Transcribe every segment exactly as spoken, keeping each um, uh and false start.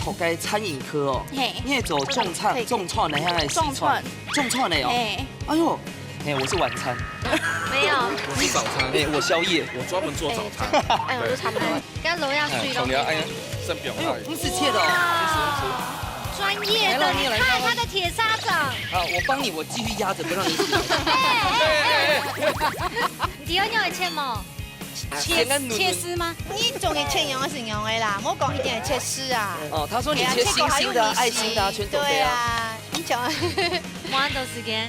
學个餐飲科哦。嘿。你係做中餐，嘿。中餐个，還係西餐？中餐。中餐个哦。嘿。哎喲，嘿，我是晚餐。沒有。我是早餐。哎，我宵夜。我專門做早餐。哎，我就差不多。對。跟樓下睡都哎，從你要按，哎，哎，哎呦，不是切的哦。哇。專業的，來，來，來，你看他的鐵砂掌。好，我幫你，我繼續壓著，不讓你洗。哎，哎，哎，哎。你要用切嗎？ 切，先來嫩嫩。切絲嗎？你中意切樣个係樣个啦，莫講一定係切絲啊。哦，他說你切星星的啊，哎呀，切過還有你愛心的啊，全都對啊。對啊，你講。無恁多時間。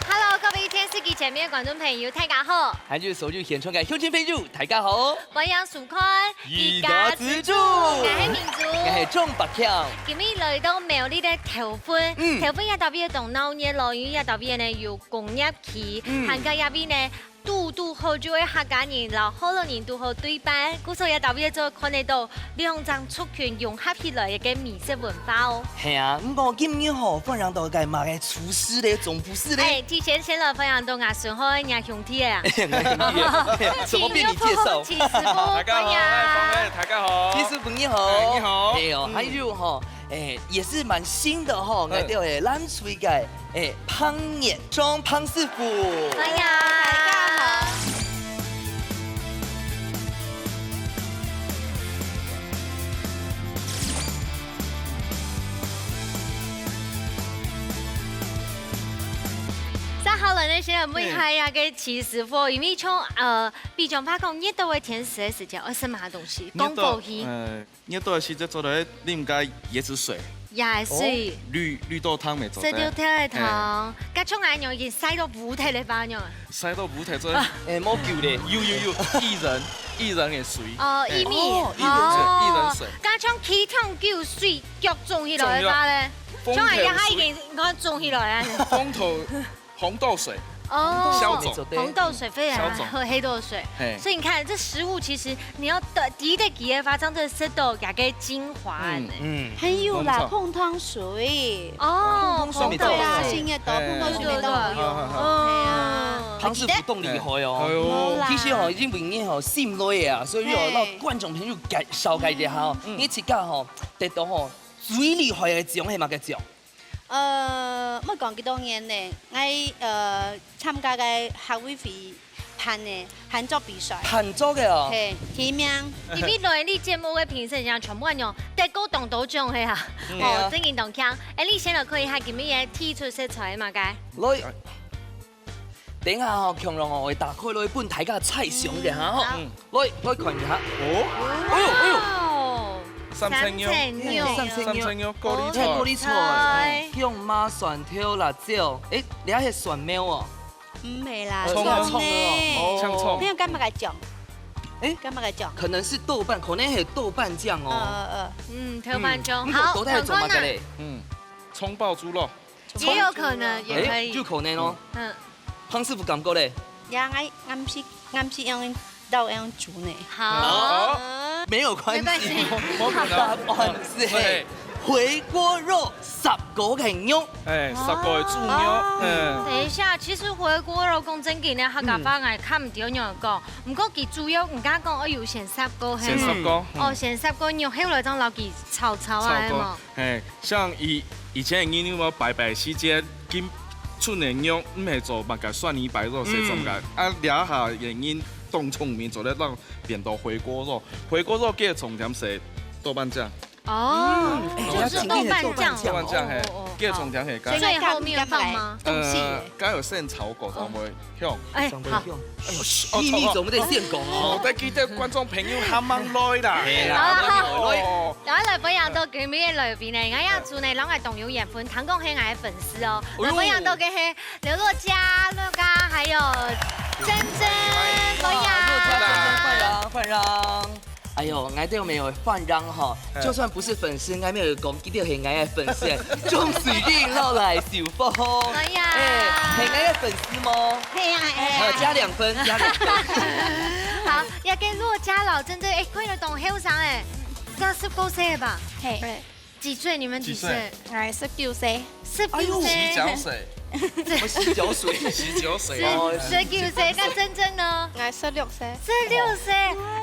Hello，各位電視機前面的觀眾朋友，大家好。還有所有現場个鄉親朋友，大家好。歡迎收看一家之煮。我係明珠。我係鍾百強。今日來到苗栗个頭份，嗯。頭份也特別當鬧熱咯，因為也特別呢有工業區，嗯。還加這位呢 堵堵好就係客家人摎學老人堵好對半，故所也特別做看得到兩種族群融合起來个美食文化哦。係啊，毋過今日吼，歡迎到个麼个廚師咧，總廚師咧。哎，提前先來歡迎到𠊎順風个兄弟啊。怎麼被你介紹？徐師傅，大家好，歡迎。哎，大家好。徐師傅你好。哎，你好。哎喲，嗯。還有吼，哎，也是蠻新的吼，哎。𠊎兜个藍水个 哎，彭業忠彭師傅。哎呀，大家好。接下來呢，先來問一下呀，个徐師傅，因為像，呃，比方話講，熱到个天時个時節，愛食麼个東西？熱到，講過去。呃， 熱到个時節做得啉个椰子水。椰子水。哦。綠，綠豆湯乜做得。水豆湯个湯。哎。該像𠊎娘已經曬到烏忒了吧，娘？曬到烏忒做得。啊。哎，無救咧。有，有，有，薏仁，薏仁个水。哦，哎。薏米。哦，薏仁水，哦。薏仁水。該像起湯救水，腳腫起來个話咧？腫起來。風頭像𠊎娘佢已經，你看腫起來啊。風頭 紅豆水。哦，消腫。紅豆水非常好，消腫。黑豆水。嘿。所以你看，這食物其實你要得，第一个記得發生這食到佢个精華呢。嗯。嗯。還有啦，無錯。紅糖水。哦，紅糖水。對啊，紅糖水。新的豆，哎。紅糖水的豆有。對，對，對。哦。對啊。湯師傅當厲害哦。哎喲。無啦。其實吼，因為你吼，心內啊，所以吼，嘿。讓觀眾朋友感受一下吼，嗯。你自家吼，得到吼，最厲害个獎係麼个獎？ 呃，莫講幾多年呢，𠊎，呃，參加个客委會辦个辦桌比賽。辦桌个哦。嘿，第一名。因為來你節目个評審像全部恁樣，得過當多獎係啊。嗯。哦，對啊。真經當強。哎，你先來看一下今日个提出食材嘛，該。來。 等下吼，強龍吼會打開來分大家猜想一下吼。嗯，好。嗯。來，來看一下。哦。哎喲，哎喲。哇哦。三層肉。三層肉。三層肉。三層肉，高麗菜。高麗菜。高麗菜。薑嫲、蒜頭、辣椒。誒，這係蒜苗哦。毋係啦，呃，蔥啊。蔥呢。蔥哦。哦。像蔥。你有感覺个醬？誒？感覺个醬？可能是豆瓣，可能係豆瓣醬哦。呃，呃，呃。嗯，豆瓣醬。嗯，好，毋過到底係做麼个咧？看看啊。嗯，蔥爆豬肉。 也有可能，也可以。誒，有可能哦。嗯。彭師傅感覺咧？呀，𠊎，𠊎毋識，𠊎毋識用，用煮呢。好。哦，沒有關係。沒關係。答案是，嘿，回鍋肉，煠過个肉。哎，煠過个豬肉，哦。嗯。等一下，其實回鍋肉講真經呢，客家話𠊎看毋到有人講，毋過佢主要人家講愛有先煠過，嘿。先煠過，哦，嗯。先煠過肉，後來正摎佢炒炒啊，炒過。係無？ 嘿，像以，以前个人有無拜拜時節，今春个肉毋係做麼个蒜泥白肉，係做麼个？嗯。啊，這下个人當聰明，做得讓變到回鍋肉。回鍋肉个重點係豆瓣醬。哦，嗯，哎，就是豆瓣醬。豆瓣醬，嘿，哦，哦，哦，个重點係該。所以最後面放嗎？呃，該有先炒過，才會 香。哎，上杯香。好。哎呦，哦，秘密總不得先講哦。好，得記得觀眾朋友還吂來啦。係啦，好，好，好。哦。然後來分享到今日个來賓呢，𠊎也祝呢，人家當有緣分，聽講係𠊎个粉絲哦。哎呦。來分享到个係劉若家、若家，還有珍珍，哇，分享。若家、珍珍，煥然，煥然。 哎喲，𠊎兜乜有煥然吼，嗯。就算不是粉絲，𠊎乜有講，佢兜係𠊎个粉絲，鍾水玲摎賴秀鳳。哎呀。哎，係𠊎个粉絲無？係啊，係啊。好，加兩分，加兩分。好，這个若家摎珍珍，哎，看起來當後生哎，該十九歲吧？嘿。對。幾歲？你們幾歲？幾歲？哎，十九歲。十九歲。哎喲。十九歲。我十九歲。十九歲啊。哦，十九歲，該珍珍呢？𠊎十六歲。十六歲，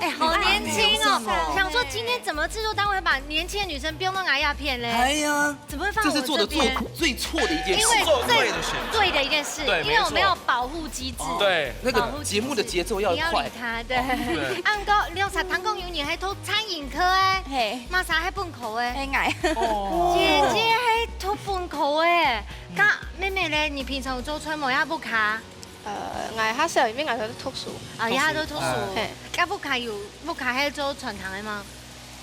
哎，好年輕哦！想說今天怎麼製作單位會把年輕的女生編到𠊎這片嘞？哎呀，怎麼會放我這邊？這是做得最，最錯的一件事。因為最對的一件事，對，因為我們要保護機制。沒錯。對。那個節目的節奏要快。你要理他，對。對。啊，毋過，你有聽講有人還讀餐飲科哎，嘿。麼儕係本科哎？係𠊎。哦。姐姐係讀本科哎，該妹妹咧，你平常有做菜無？也屋下？呃，𠊎較少，因為𠊎在讀書。啊，也在讀書。嘿。該屋下有，屋下係做餐廳个嗎？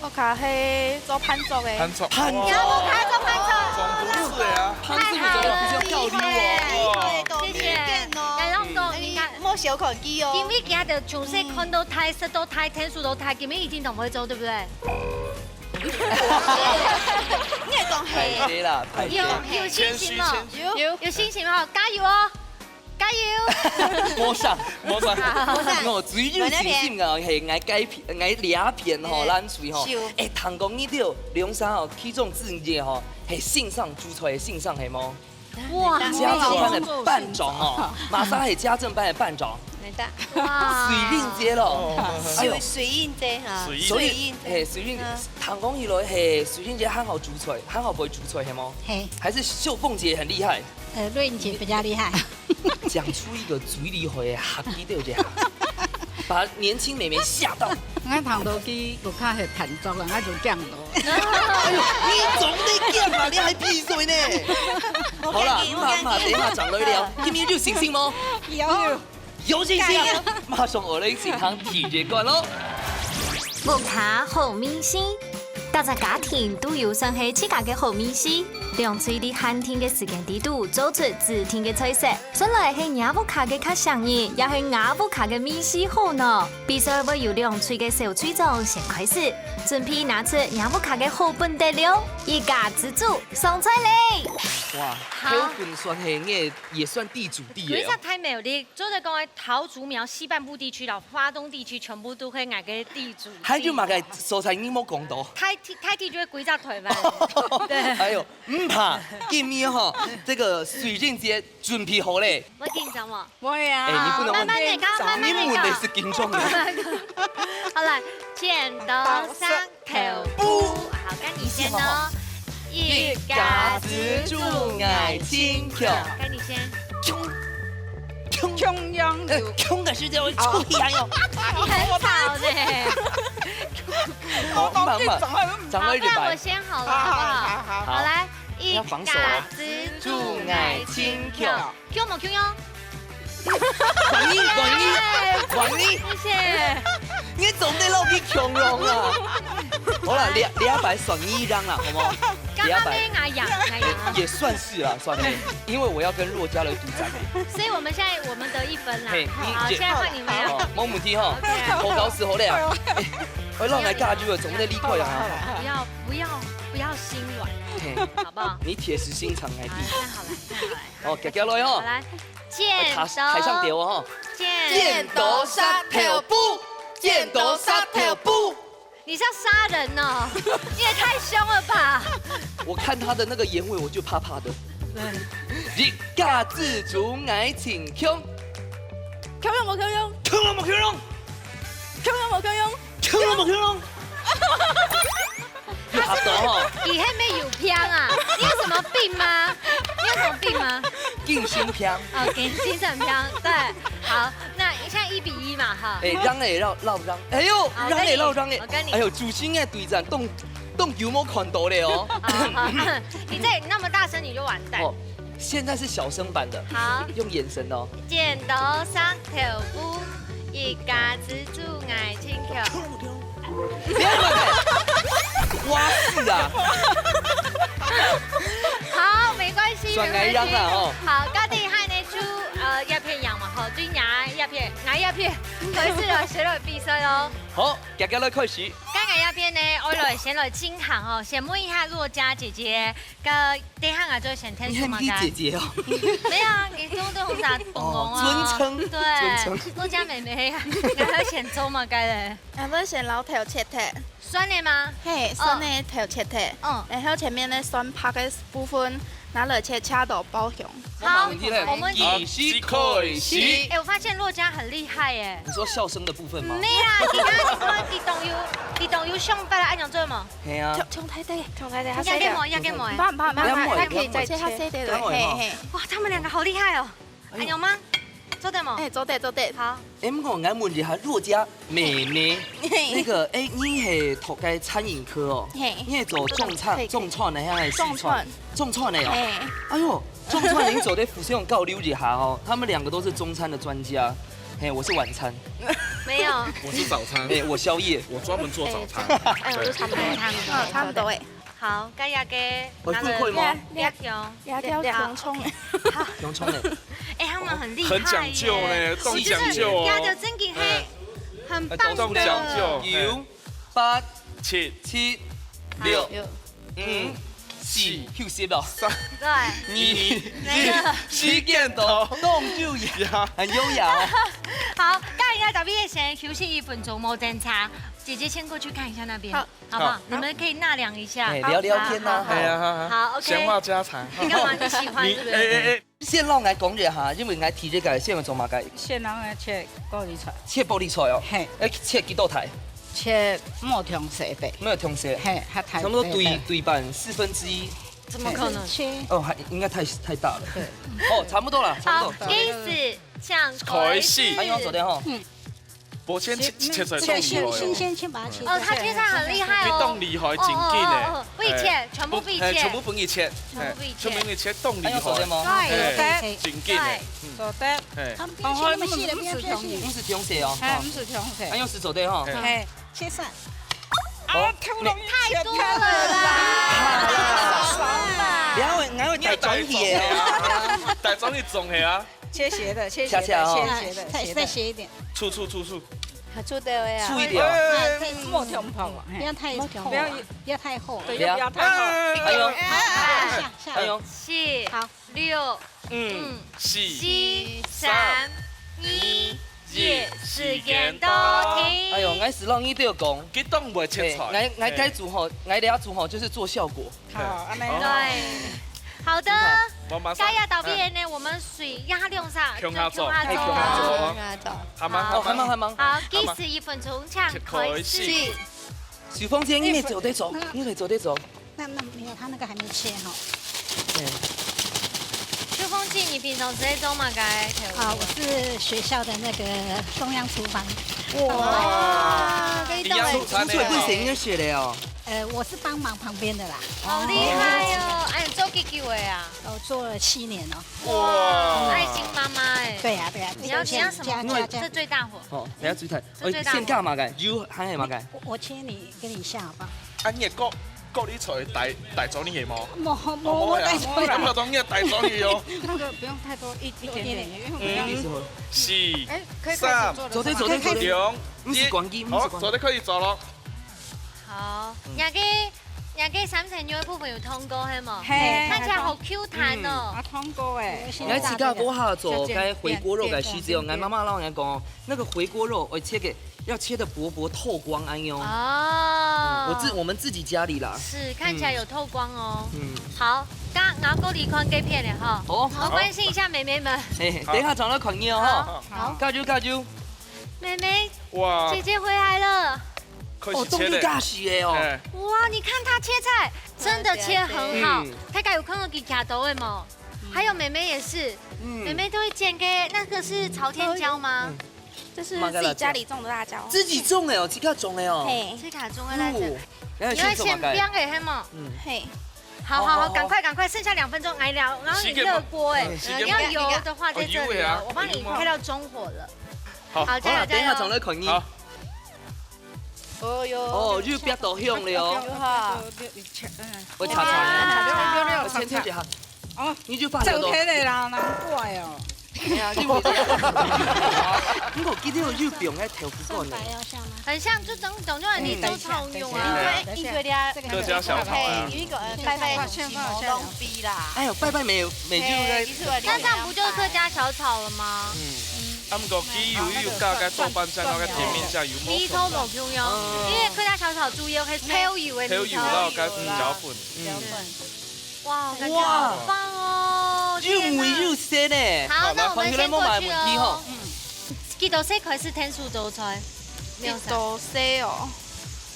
屋下係做飯桌个。飯桌。飯桌。也屋下做飯桌。總廚師个啊。飯桌比較，比較高級哦。厲害，厲害，謝謝。然後講，你看，莫小看佢哦。因為佢个從細看到大，食到大，聽書到大，今日一定當會做，對不對？你係講係。太對啦，太對啦。有，有信心無？謙虛，謙虛。有。有信心哦，加油哦！ 加油！無錯，無錯。好。無錯。哦，最有信心个係𠊎該片，𠊎這片吼，嘿。咱水吼。秀。哎，聽講你兜兩儕吼，其中之一吼，係先生煮菜个先生係無？哇，家政班个班長哦，麼儕係家政班个班長。哇。水玲姐咯。哦。哎喲。水，水玲姐哈。水玲。所以，水玲姐。嘿，水玲，嗯。聽講起來，嘿，水玲姐還好煮菜，還好會煮菜，係無？嘿。還是秀鳳姐很厲害？呃，瑞玲姐比較厲害。 講出一個最厲害个客語，對不對？把年輕妹妹嚇到。𠊎聽到佢屋下係飯桌啊，𠊎就驚到。哎喲，你總得驚嘛，你還閉嘴呢？好啦，毋怕，毋怕，等一下轉來聊。今日有信心無？有。有信心啊！馬上學來進行第一關咯。屋下好味緒，逐隻家庭都有算係自家个好味緒。 兩隊在限定个時間裡肚做出指定个菜色，算來係若屋下个較唌人，也係吾屋下个味緒好呢？比賽會由兩隊个小隊長先開始，準備拿出若屋下个好本底料，一家之煮上菜咧！哇，好。口感算係𠊎也算地主地耶哦。有一隻太美麗，就是講个桃竹苗西半部地區啦，花東地區全部都係𠊎个地主地。還有麼个所在你無講到？大體，大體就係歸隻台灣。對。哎喲， 毋怕，今日吼，這個水玲姐準備好咧。會緊張無？會啊。哎，你不能問。慢慢來，剛剛慢慢來。你問的是緊張的。好，來，剪刀石頭布。好，該你先哦。一家之煮𠊎親炕。該你先。共，共，共樣有。呃，共个時間會出去還有。你很吵呢。好，慢慢，掌握一點白。好，不然我先好了，好不好？好，好，好。好，來。 一家之煮𠊎親炕。共無共樣？願意，願意，願意。謝謝。你總得落去共樣啊！好啦，這，這擺算你贏啦，好無？剛剛那個𠊎贏，𠊎贏。也，也算是啦，算是，因為我要跟若嘉來對戰。所以我們現在我們得一分啦。嘿，好，你，現在換你們了。哦，無問題吼。OK。好，搞死好了。哎，我讓來加油，總得離開啊。不要，不要，不要心軟。嘿。 好不好？你鐵石心腸來定。好，看好了，看好了。哦，遽遽來哦。好，來，剪刀。台，台上丟哦，哈。剪。剪刀石頭布，剪刀石頭布。你是要殺人哦？你也太兇了吧！我看他的那個眼尾，我就怕怕的。一家之煮𠊎親炕。共樣無共樣？共樣無共樣？共樣無共樣？共樣無共樣？ 有合到吼。佢係毋係有病啊？你有什麼病嗎？你有什麼病嗎？精神病。哦，OK，精神病，對。好，那現在一比一嘛，哈。哎，讓哎，讓，讓，讓，哎喲，好，讓哎，讓，讓哎。我跟你，我跟你。哎喲，主持人个對戰，當，當久無看到咧哦。好，好，你這，你那麼大聲，你就完蛋。哦，現在是小聲版的。好。用眼神的哦。剪刀石頭布，一家之煮𠊎親炕。 不要亂來，我死啊！好，沒關係，算𠊎贏啦，沒關係。吼。好，該等下呢，就，呃，這片贏嘛，吼，就贏這片，𠊎這片，開始了，先來比賽咯。好，遽遽來開始。該𠊎這片呢，𠊎來先來進行哦，先問一下若嘉姐姐， 該等下𠊎就先聽你喊佢姐姐哦。沒有啊，你都，都紅茶公公啊。哦，尊稱，對，尊稱。若嘉妹妹啊，𠊎還選中嘛，該嘞。𠊎會先摎豆切忒。酸个嗎？嘿，哦。酸个豆切忒。嗯。然後前面个酸白个部分拿來切，切到爆香。好，無問題咧。我們好，開始。哎，我發現洛嘉很厲害耶。你說笑聲的部分嗎？沒啦，佢剛剛說佢當有，佢當有想法啦，恁樣做麼？係啊。衝，衝太低，衝太低，佢細隻。壓根無，壓根無。毋怕，毋怕，毋怕，毋怕，佢可以再切。佢較細隻个，較細吼。嘿，嘿。哇，他們兩個好厲害哦。 哎喲。還有嗎？做得無？哎，做得，做得。好。哎，毋過𠊎問一下，洛嘉妹妹，嘿。那個，哎，你係讀該餐飲科哦？嘿。你係做中餐，對，對。中餐个還係西餐？中餐。中餐个哦？嘿。哎喲，中餐你做得互相交流一下哦，他們兩個都是中餐的專家。嘿，我是晚餐。沒有。我是早餐。哎，我宵夜。我專門做早餐。哎，我就差不多。對。嗯，差不多哎。 好，該這個，喂，拿了，富貴嗎？這條。這條香蔥。好。香蔥呢？哎，他們很厲害耶。很講究呢，當講究哦。真的，這條真的很，哎。很棒的。哎，當講究，哎。九、八、七、七、六、六、五、四，休息了。三、對。二、一，沒了。時間到，當優雅，很優雅哦。好，該這邊先休息一分鐘，無爭吵。姐姐先過去看一下那邊。好。 好不好？好。你們可以納涼一下。哎，聊聊天吶，好，好，好。哎呀，好，好。好，OK。閒話家常。你幹嘛？你喜歡是不是？你，哎，哎，哎。先讓𠊎講一下，因為𠊎提這個，先來做麼个？先讓𠊎切高麗菜。切高麗菜哦。嘿。哎，切幾多大？切無忒細个。沒有忒細。嘿，較大。差不多對，對半，四分之一。怎麼可能？切。哦，還，應該太，太大了。對。哦，差不多了，差不多。好，開始，請開始。開始。哎，用手的吼。嗯。 無，先切，切，切出來當厲害哦。新，新鮮，先把它切掉。哦，他切菜很厲害哦。佢當厲害，真緊欸。哦，哦，哦，哦，不一切，哎，全部不一切。不，哎，全部分佢切，全部不一切。哎，全部分佢切，當厲害。哎，有手的嗎？對。哎，對。真緊欸。對。嗯。手的。哎。啊，不要切那麼細了，不要切那麼細。毋使忒細哦。哎，毋使忒細。哎，用手做的哈。哎。哎，切散。啊，哦，太不容易切開了。太多了啦。少吧。然後，然後帶轉去耶。帶轉去種的啊。 切斜的，切斜的，切斜的，再，再斜一點。粗，粗，粗，粗。好，粗的呀。粗一點哦。哎，哎，哎，莫忒薄啊，嘿。不要太薄，不要，不要太厚。對，不要。又不要太厚。哎呦。哎，下，下。哎呦。四，好。六，五，五，四，四，三，二，一，時間到，停。哎呦，𠊎係老二都有講。佢當會切菜。哎，𠊎，𠊎該組吼，𠊎這組吼，就是做效果。 好，恁樣。對。好的。該這道題呢，我們水壓量上，共下做。共下做。哎，共下做。共下做。好嗎？哦，還吂，還吂。好，計時一分鐘，請開始。開始。許芳姐，你也做得做，你也做得做。那，那沒有，他那個還沒切哈。哎。許芳姐，你平常時在做麼个？啊，我是學校的那個中央廚房。哇，這一道欸。你要出，出去不是應該學的哦？ 呃，我是幫忙旁邊的啦。好厲害哦！哎，你做幾久了啊？我做了七年了。哇！愛心媽媽哎。對呀，對呀，你要，你要什麼火？加，加，加。這最大火。哦，等下最大。這最大火。哎，先加麼个？油還係麼个？我，我切你，給你一下好不好？啊，你个高，高麗菜帶，帶走你係無？無，無，哦，無呀。我帶走你。我想講你帶走你哦。那個不用太多，一，一點點，因為我們要，嗯。四，哎，可以開始做了是嗎？做得，做得，做得。兩，毋使關機，毋使關機。好，做得可以走了。 好，嗯。若个，若个三層肉个部分有燙過，係無？嘿。看起來好Q彈哦。嗯。啊，燙過欸。你愛自家屋下做該回鍋肉个時節哦，𠊎媽媽摎𠊎講哦，那個回鍋肉，哦，切个，要切得薄薄透光恁樣哦。哦。嗯，我自，我們自己家裡啦。是，看起來有透光哦。嗯。好，該𠊎過來看該片了哈。好。我關心一下妹妹們。嘿，等一下轉來看你哦哈。好。好。加油，加油。妹妹，哇。姐姐回來了。 開始切咧。哦，動力大起耶哦。哎。哇，你看她切菜，真的切很好。嗯。大家有看過佢切刀的無？嗯。還有妹妹也是，嗯。妹妹都會剪給，那個是朝天椒嗎？嗯。這是自己家裡種的辣椒。自己種的哦，自家種的哦。嘿。自家種的辣椒。哦，你愛先煸个，係無？嗯。嘿。好，好，好，好，好。趕快，趕快，剩下兩分鐘來聊，然後你熱鍋欸，時間無。嗯，時間無。你要油的話在這裡哦，哦，油的啊。我幫你開到中火了。好。好，加油，好啦，等一下加油。轉來看你。好。 哦喲。哦，又煏到香了哦。有哈。會炒菜。哇。我先切一下。哦，你就放了咯。走開了啦，難怪哦。哎呀，就會這樣。不過今天又放該豆腐乾呢。蒜白要下嗎？很像，就總，總就你都常用啊。嗯。因為，因為這個客家小炒啊。嘿，有一個，呃，拜拜的東西，無東西啦。哎呦，拜拜沒有，沒就該，嘿，其實我，那這樣不就是客家小炒了嗎？嗯。嗯。啊，毋過佢有，佢有加个豆瓣醬，加个甜面醬，有無共樣？味道無共樣，哦。因為客家小炒主要係豆油个味道。豆油，然後加胡椒粉。嗯。哇，感覺好棒哦！哇，又美又鮮呢。天哪。好，那我們先過去哦。好，來，歡迎來問問問題吼。嗯。幾多歲開始𢯭手做菜？幾多歲哦？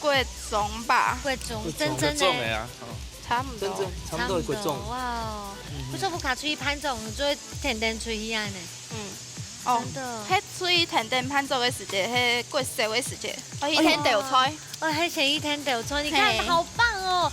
國中吧。國中，國中。真正呢？國中的啊，哦。差不多。真正差不多國中。差不多，哇哦。嗯。不錯，屋下出去辦桌，做甜點出去恁呢。 嗯。哦，真的。係最甜點辦桌个時節，係國小个時節，愛去𢯭豆菜。哦，還先去𢯭豆菜，你看，嘿。好棒哦！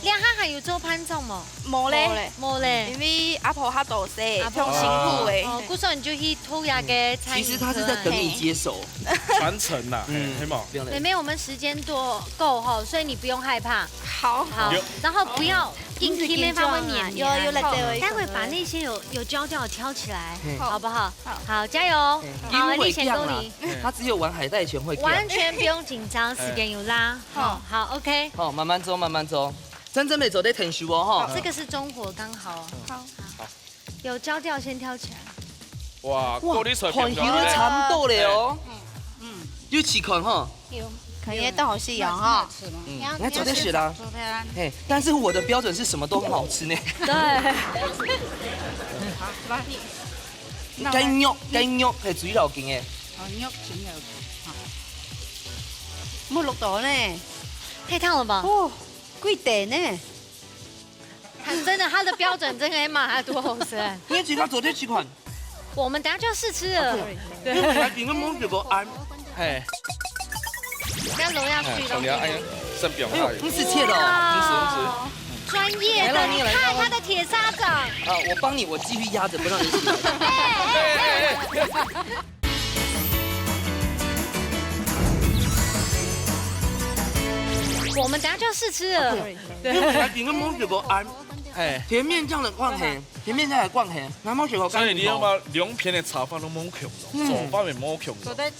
這下還有做辦桌無？無咧。無咧。無咧。因為阿婆較多歲，阿婆。當辛苦个。哦，故所你就去偷下个餐飲課啊。嗯，其實他是在等你接手。嘿。傳承啦，嗯，嘿，係無？對。妹妹，我們時間多夠吼，所以你不用害怕。好。好，有。然後不要硬去，沒辦法免免啊。有，有來對我一個。待會把那些有，有焦掉的挑起來，嗯。好不好？ 好。好，加油！嗯。好，你先講你。嗯。他只有玩海帶前會這樣。完全不用緊張，哎。時間有啦。好。好，OK。好，慢慢做，慢慢做。真正愛做得𢯭手哦，吼。好。這個是中火，剛好。好。好。有焦掉先挑起來。哇，哇，高麗菜，看起來差不多了哦。哎。嗯。有試看吼。有。可能也當好食哦，哈。嗯，你要做得食啦。做得啊。嘿，但是我的標準是什麼都很好吃呢。對。好，來。 雞肉，雞肉係最要緊个。哦，肉真要緊，哈。沒落到呢。太燙了吧？哦，幾大呢？他真的，他的標準真的嘛，他多好吃。你自家做得試看。我們等下就要試吃了。啊，對。對。因為我還頂個沒試過啊。嘿。那樓要去了。哎，哎呀，生病了。哎呦，不是切的哦。哇。不是，不是。 專業的，來了，你來了。你看他的鐵砂掌。啊，我幫你，我繼續壓著，不讓你起來。哎，哎，哎。我們等下就要試吃了。對。你們沒有試過啊？哎。甜麵醬个關係，甜麵醬个關係，那沒有試過。所以你要把兩片的炒飯都無共樣，嗯。做法也無共樣。做得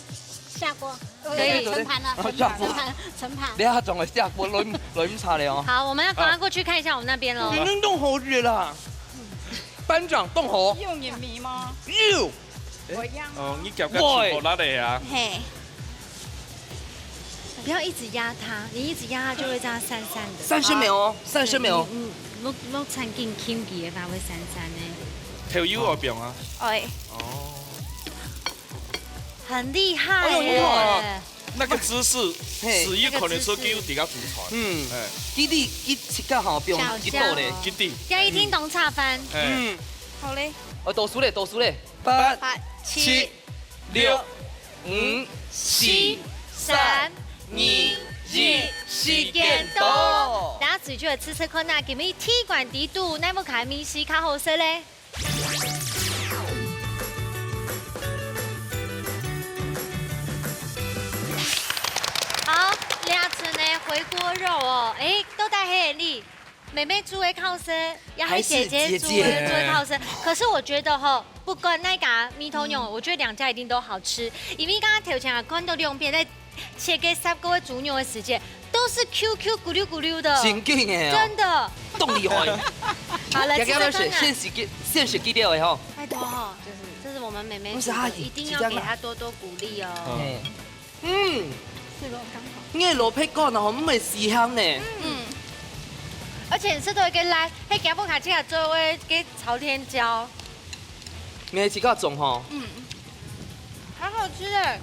下鍋。可以。盛盤了，哦，下鍋。盛盤，盛盤。等下總會下鍋，輪，輪茶了哦。好，我們要趕快過去看一下我們那邊咯。啊。你們弄好熱啦。班長，動火。用眼迷嗎？有。我一樣。哦，你夾个喂。手好辣的呀。嘿。不要一直壓它，你一直壓它就會這樣散散的。散失沒有哦，散失沒有。你，你，落，落餐巾輕輕的話會散散的。頭油外表啊。哎。哦。 很厲害耶。哎呦，你看。那個姿勢，嘿。只有可能說給我底下祖傳。嗯。哎。佢，佢，佢自家吼，放一步咧。小香哦。佢。這一定當差番。哎。嗯。好嘞。哦，倒數咧，倒數咧。八、八、七、七、六、五、四、三、二、一，時間到。大家自己去試試看啊，今日鐵罐底肚，哪一款美食較好食咧？ 好，這陣个回鍋肉哦，誒，到底係你妹妹煮个較好食，也係姐姐煮个，還是姐姐。煮个較好食？可是我覺得吼，不管哪家味道樣，嗯。我覺得兩家一定都好吃，因為剛剛頭前啊，看到兩片在切該煠過个豬肉个時節， 都是Q Q咕溜咕溜的。真緊的哦。真的。當厲害。好了，佳佳都是現實級，現實級了的吼。拜託吼，這是我們妹妹煮的，不是阿姨，一定要給她多多鼓勵哦。是這樣啊。嘿。嗯。這個剛好。你的蘿蔔乾啊，吼，毋會死香呢。嗯。而且你食到一個辣，還加不卡其他做个朝天椒。你的自家種吼。嗯。好好吃哎。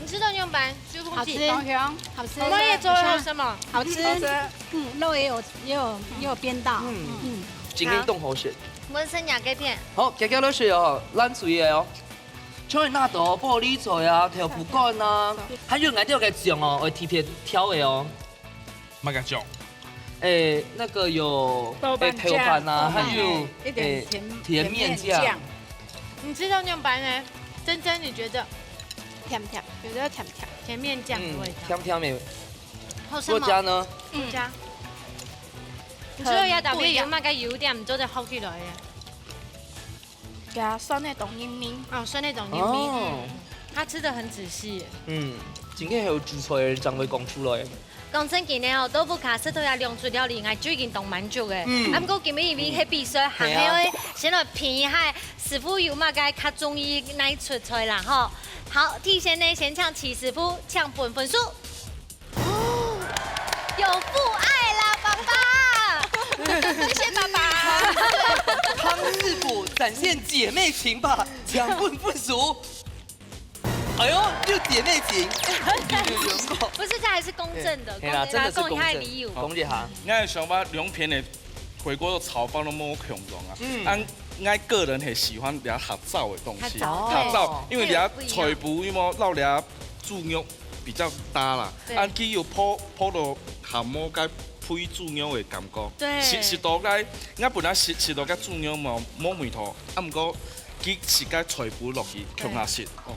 你吃豆牛排，就空氣。好吃，好吃。我們也做了什麼？好吃。好吃。嗯，肉也有，也有，也有煸到。嗯。嗯。真个當好食。好。我們先夾該片。好，夾夾落去哦，爛水个哦。像那兜玻璃菜啊、豆腐乾啊，還有𠊎兜个醬哦，愛特別調个哦。 麼个醬？誒，那個有，豆瓣醬。誒，豆瓣啊，還有，嗯，一點甜，誒，甜麵醬。甜麵醬。你吃豆牛排呢？真真，你覺得？甜甜，有點甜甜。甜麵醬的味道。嗯，甜甜的。好吃嗎？我家呢？嗯。我家。你除了要特別有麼个優點，你做得好起來呀？ 加蒜泥當入味。哦，蒜泥當入味。哦。嗯，他吃得很仔細耶。嗯，今天還有煮菜个人正會講出來。講真个呢，哦，到屋下食到這兩出料理，𠊎就已經當滿足个。嗯。啊，毋過今日因為係比賽，還係愛先來評一下師傅有麼个較中意哪出菜啦吼？好，提前呢，先請徐師傅請分分數。有父愛啦，爸爸。謝謝爸爸。湯師傅展現姐妹情吧，請分分數。哎呦，有姐妹情，有有有。不是，這還是公正的，嘿啦，公正，真的是公正。恭喜他的理由。恭喜他。𠊎个想法，兩片个火鍋个炒法都無共樣啊。嗯。啊，𠊎個人係喜歡比較合燥个東西。合燥，合燥，對。因為比較菜脯，因為摎這豬肉比較搭啦。對。啊，佢有泡，泡到鹹無該配豬肉个感覺。對。食，食到該，𠊎本來食，食到該豬肉無，無味道，啊，毋過佢食該菜脯落去，對。共下食，哦。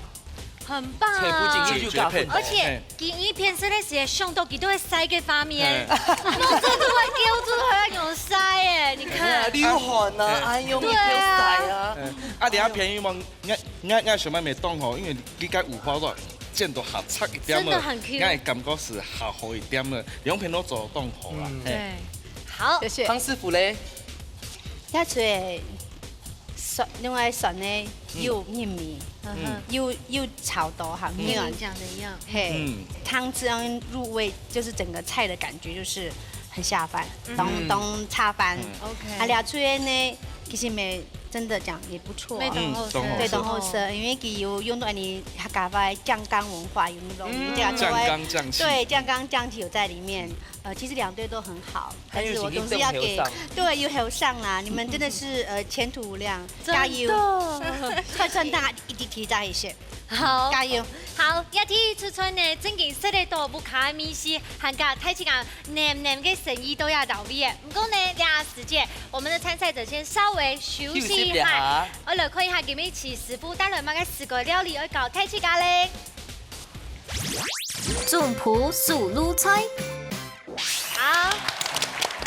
很棒。菜脯進去就加分。絕配。而且，嘿。佢一片色个時間，想到佢都會曬个畫面，嘿。目珠都會流出來那種曬耶，你看。流汗啊，哎呦，對啊。你會曬啊。嗯。啊，你阿便宜嗎？ 𠊎，𠊎，𠊎想買麥當勞，因為佢个五花肉煎到較脆一點仔，真的很Q。𠊎感覺係較好一點仔，兩片都做得當好啦。嗯。嘿。對，好。謝謝。湯師傅咧？這出个蒜，另外蒜呢，嗯。有入味，嗯哼。又，又炒到很軟。跟你講的一樣。嘿，嗯。湯汁這樣入味，就是整個菜的感覺就是很下飯，嗯。當，當下飯。嗯。OK。啊，這出个呢，其實沒，真的講也不錯。沒當好食。嗯，當好食。對，當好食，因為佢有用到你客家話醬缸文化，有那種，嗯。你講就會，醬缸醬氣。對，醬缸醬氣有在裡面。呃，其實兩隊都很好，但是我總是要給，還有請你等後生。對，有後生啦，你們真的是，呃，前途無量，加油。真的。快賺大一滴滴在一些。好。加油。好，這題出菜呢，正經食得到屋下个味緒，還加大自家黏黏个心意都要到位个。毋過呢，這時節，我們的參賽者先稍微休息一下，休息一下。我來看一下今日徐師傅帶來麼个四個料理愛教大自家咧。總鋪手路菜。好。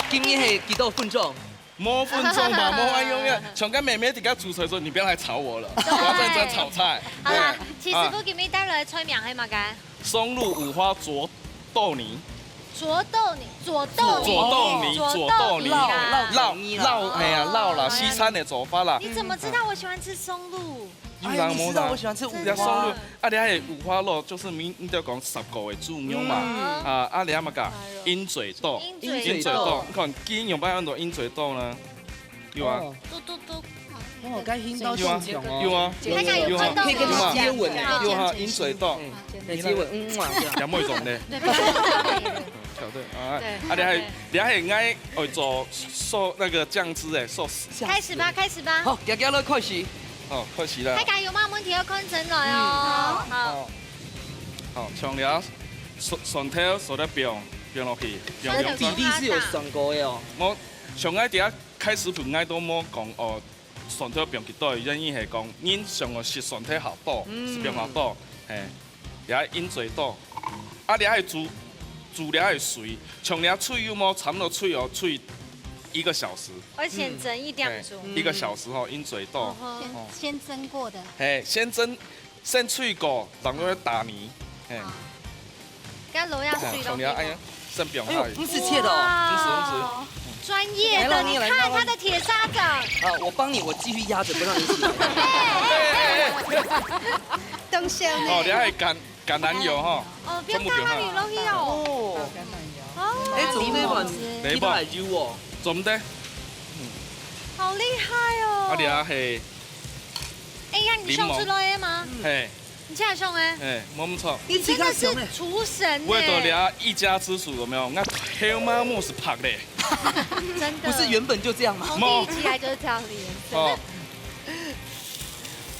今日係幾多分鐘？ 無分鐘吧，無恁樣个。像該妹妹在該煮菜个時候，你不要來吵我了，我要認真炒菜。好啦，對。徐師傅，啊。今日帶來个菜名係麼个？松露五花佐豆泥。佐豆泥，佐豆泥。佐豆泥，佐豆泥。佐豆泥啊。老，老，老，哎呀，老啦，哦。西餐个做法啦。你怎麼知道我喜歡吃松露？ 有人無人。哎，你知道我喜歡吃五花。也送你，啊，你還有五花肉，就是你，你就講十個个豬肉嘛。嗯。啊，啊，你還有麼个？鷹嘴豆。鷹嘴豆。鷹嘴豆，你看，今日有辦法用到鷹嘴豆呢？有啊。哦。嘟嘟嘟。哦，該聽到有啊，現場哦。有啊。大家有看到嗎？有啊，有啊，鷹嘴豆。嗯，來接吻，嗯，哇，這樣。有沒有一種呢？對，不是。 小隊，啊，對，啊，你還，對。你還很愛，愛做壽，那個醬汁欸，壽司。開始吧，開始吧。好，遽遽來開始。好，開始了。大家有麼个問題愛看真來哦。嗯。好。好。好，像你啊，蒜，蒜頭，蒜頭放，放落去，放，放。它的比例是有算過的哦。無，像𠊎等下開始本來都無講哦，蒜頭放幾多，原因係講，人想要食蒜頭較多，嗯。係放較多，嘿。 也鷹嘴豆。啊，你還煮，煮你還水，像你水有無？差不多水哦，水一個小時。而且蒸一點鐘。嗯。嘿，一個小時吼，鷹嘴豆。嗯哼。哦。先，先蒸過的。嘿，先蒸，先水過，然後打泥。嘿。好。該落下水咯。嘿，像你哎呀，先放下去。哎呦，毋使切的哦。哇。毋使，毋使。專業的，來，讓你來，你看他的鐵砂掌。讓你來。啊，我幫你，我繼續壓著，不讓你洗。哎，哎，哎。 當香呢。哦，你還有橄，橄欖油吼。哦，全部放下去。放橄欖油落去哦。哦。哦。哎，做得無？你都還有哦。做得。好厲害哦。啊，你啊，嘿。哎呀，你想出來的嗎？檸檬。嘿。你這樣想的？哎，沒錯。你真的是廚神呢。為了你啊，一家之煮有沒有？那黑麻木是白的。真的。不是原本就這樣嗎？從第一集來就是這樣的顏色。哦。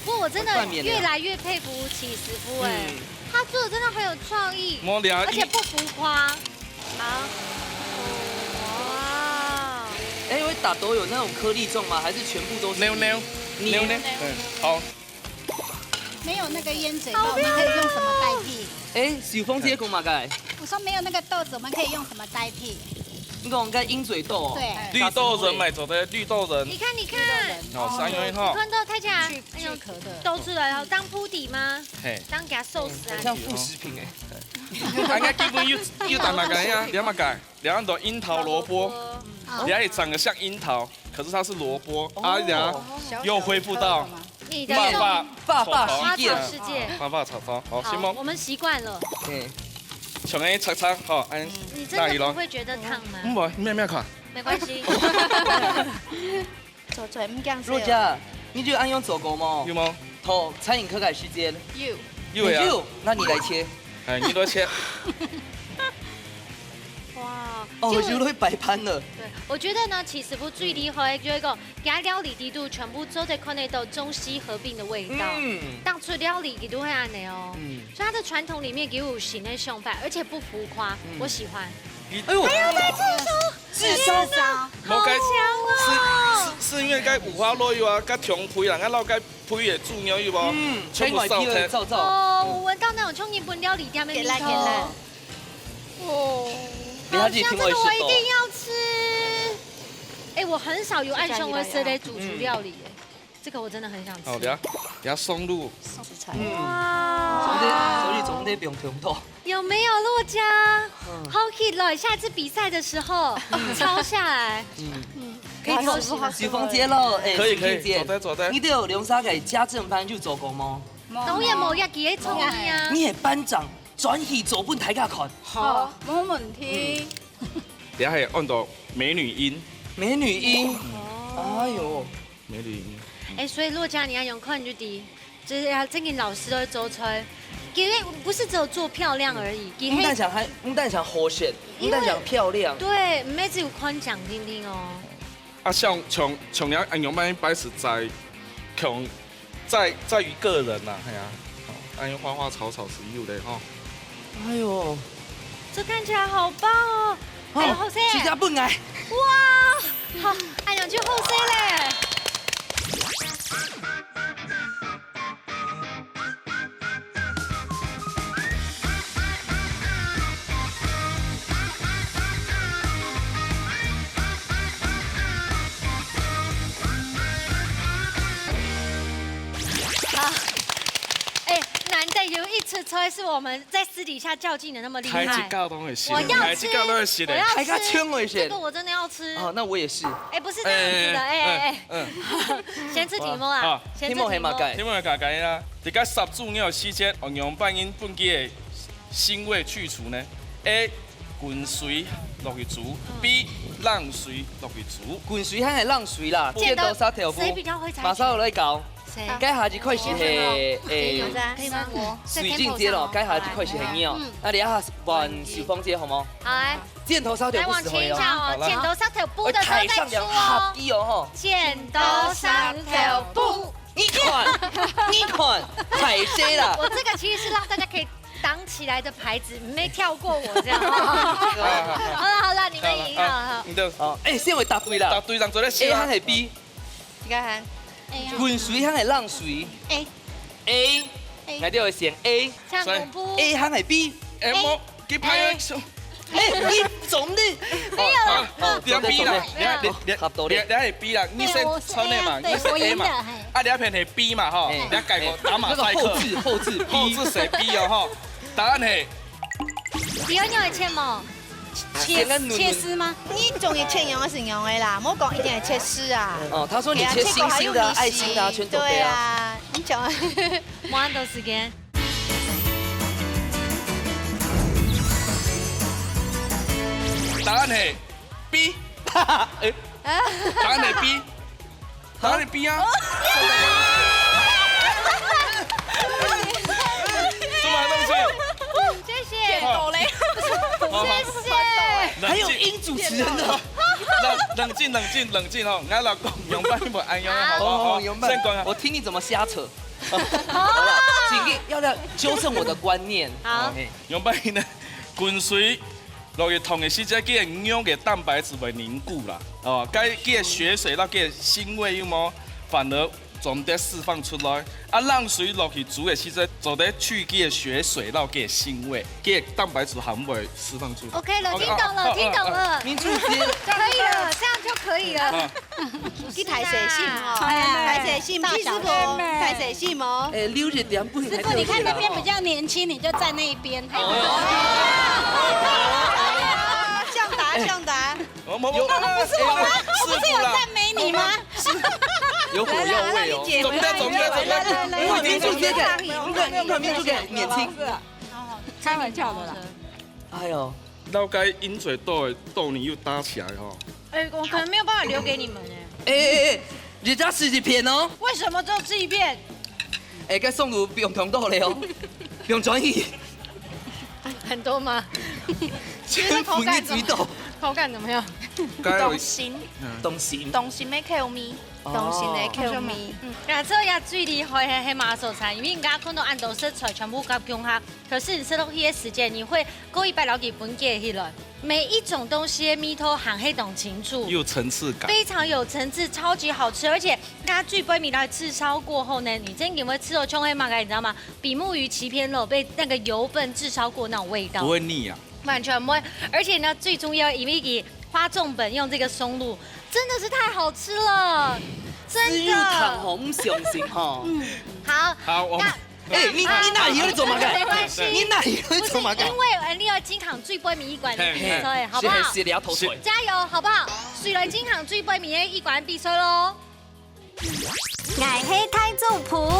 不過我真的越來越佩服徐師傅哎，嗯。他做的真的很有創意，無聊，而且不浮誇。好，哇。哎，會打到有那種顆粒狀嗎？還是全部都是泥？扭扭，扭扭，嗯，好。沒有那個鷹嘴豆，我們可以用什麼代替？哎，小鳳姐講麼个？我說沒有那個豆子，我們可以用什麼代替？你講該鷹嘴豆哦？對。綠豆仁買走的綠豆仁。你看，你看。哦，三元一號。你看到大家 去，哎呦，去殼的。倒出來，然後當鋪底嗎？嘿。當給它壽司啊。很像副食品哎。啊，應該基本有，有打麼个呀？你要麼个？你要很多櫻桃蘿蔔，蘿蔔。你還長得像櫻桃。可是它是蘿蔔，哦。啊，等下又恢复到你的漫画漫画世界。漫画世界。好，先忙。我们习惯了。嗯。像个擦擦，好，恁你真的不会觉得烫吗？嗯，不，没有，没有看。没关系。做出来，毋驚死哦。若姐，你就恁樣做過無？有無？到餐饮科个時間。有。有呀。有，那你來切。哎，你來切。哇，哦，就有人會擺盤了。对，我觉得呢，其实不最厉害，就一个给他料理底肚全部都在看那道中西合并的味道。嗯。当初料理底肚会按呢哦。嗯。所以它的传统里面给我新的想法，而且不浮夸，嗯。我喜欢。哎呦，还要再吃。 智商。好强哦！是，是，是因为該五花肉有啊，該長肥啦，該老該肥也豬肉有無？嗯，全部燒忒。燥燥。哦，我闻到那种像日本料理店的味道。给辣，给辣。哦，你还是挺会吃的哦。好香，这个我一定要吃。哎，我很少有恁想要食的主厨料理耶。 这个我真的很想吃。好，等下，等下送入。食材。哇。總得，所以總得不用忒多。有没有若家？嗯。好起來，下次比赛的时候，抄下来。嗯。可以偷袭吗？許芳姐咯，哎，可以，可以，許芳姐，做得，做得。你都有兩三个家政班有做過嗎？當然無，也幾个創意啊。你係班長，轉去做分大家看。好，無問題。嗯。等下還有按到美女音。美女音。哦。哎呦。 美丽。哎，所以若家你愛用看就知，就是要正經老師都會做出來。其實不是只有做漂亮而已，其實毋單淨還，毋單淨好食，毋單淨漂亮。對，毋係只有看獎定定哦。啊，像，像，像你愛用慢慢擺實在，可能在，在於個人啦，係啊。哦，哎，花花草草是有的吼。哎呦。這看起來好棒哦。 哎，好勢！徐家本來。哇，好，哎呀，就好勢咧。好，哎，难得有一次出来是我们 在私底下较劲的那么厉害。開一家都會死，我要吃，開一家都會死的。我要吃，開一家全會死。這個我真的要吃。哦，那我也是。哎，不是這樣子的，哎，哎，哎，哎，哎。嗯。先出題目啊，好，先出題目。題目係麼个？題目係簡單啦。在該煠豬肉時節，愛仰般形分佢个腥味去除呢？A，滾水落去煮。嗯。B，冷水落去煮。滾水還係冷水啦？剪刀石頭布。剪刀，誰比較會猜拳？馬上有來搞。 該下一塊係，係，誒，可以嗎？可以嗎？水晶節咯，該下一塊係係鳥。嗯。那你要換許芳姐好嗎？好，來。剪刀石頭布。來，往前一下哦，好了。剪刀石頭布的時候再出哦。要凱上兩下機哦，吼。剪刀石頭布。你看，你看，太衰了。我這個其實是讓大家可以擋起來的牌子，沒跳過我這樣。好了，好了，你們贏了，好。你的，哦，誒，先會答對啦。答對，讓做得先啊。A還係B？ 你看看。滾水還係冷水？A。A。A。𠊎兜會選A。像恐怖。A還係B？A，無，佢拍了手。誒，你總的。沒有啦。哦，哦，你要B啦，你要，你，你，合道理。你，你係B啦，你先穿的嘛，對，我贏的，你是A嘛。嘿。啊，你要偏係B嘛，吼，嘿。你要改個打馬賽克。那個後置，後置B。後置係B哦，吼。答案係 你有愛切無？切，先來問問。切絲嗎？你中意切樣个係樣个啦，莫講一定愛切絲啊。哦，他說你切星星的啊，哎呀，切個還有愛心的啊，全都對啊。對啊，你講。無恁多時間。答案係B。哈哈，誒，答案係B。 哪裡逼啊？什麼東西？謝謝。好。好，好。謝謝。冷靜。還有陰主持人呢。冷，冷靜，冷靜，冷靜哦。𠊎老公用半一步安樣，好不好？哦，用半。先講啊。我聽你怎麼瞎扯。好了，請你要不要糾正我的觀念？好。OK。用半一呢，滾水 落去燙个時節，佢个肉个蛋白質會凝固啦。哦，該佢个血水，摎佢个腥味有無？反而總得釋放出來。啊，冷水落去煮个時節，做得去佢个血水，摎佢个腥味，佢个蛋白質還會釋放出來。OK了，聽懂了，哦，哦，聽懂了。哦，哦，民主節。可以了，這樣就可以了。啊。 去大細心哦，哎，大細心，大小聲咩？大細心哦。哎，留一點不。師傅，你看那邊比較年輕，你就站那一邊。哦。向達，向達。我，我，我，有，不是我們，我不是有讚美你吗？有火药味哦。怎么样？怎么样？怎么样？我已经直接给，你看，你看，你看，免亲。开玩笑的啦。哎呦，老该饮水豆豆泥又搭起来哈。哎，我可能没有办法留给你们哎。哎哎哎，人家是一片哦。为什么只有吃一片？哎，该送你不用同道了哦，不用转移。很多吗？全部你嘴斗。口感怎么样？刚刚有东心，东西。东心的口味，东心的口味。嗯，啊，这也最厉害的黑马所在，因为人家看到恁多食材全部夾共下，可是你吃落去的时间，你会过一摆了解分解起来。每一种东西的味道含黑懂清楚，有层次感。非常有层次，超级好吃，而且它最背面来炙烧过后呢，你真的会吃到像黑马，你知道吗？比目鱼鳍片肉被那个油分炙烧过那种味道，不会腻啊。完全不会。而且呢，最重要，因为给花重本用这个松露，真的是太好吃了，真的。红雄心哈。好，好，我们那哎，你你哪里会做嘛个？没关系，你哪里会不是做嘛个？因为呃，你要经常最背面一关的嘿比赛，好不好？是聊头水。加油，好不好？水来经常最背面一关比赛喽。𠊎係大主厨。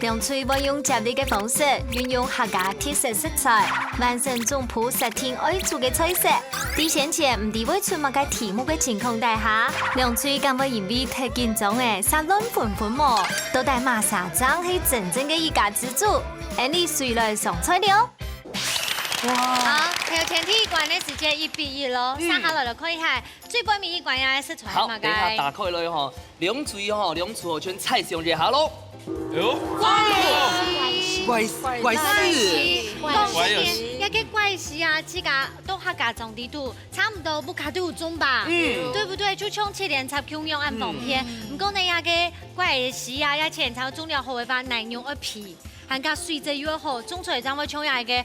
兩隊會用接力个方式，運用客家特色食材，完成總鋪設定愛煮个菜色。在先前毋知會出麼个題目个情況底下，兩隊敢會因為忒緊張个煞亂紛紛無？到底麼儕正係真正个一家之主？𫣆俚隨來上菜了。好，還有前第一關个時間一比一咯，接下來來看一下最背面一關个食材好，嘛等一下打該。開來哈，兩隊哈，兩組全猜想一下咯。哎呦，怪怪事，怪事，要个怪事啊，自家都客家庄地肚，差不多不卡都有種吧，嗯，對不對？就像七連插共樣恁方便。毋過呢，那个怪事啊，要前朝種了好个話，奶牛二皮，還加水質又好，種出來正會像那个恁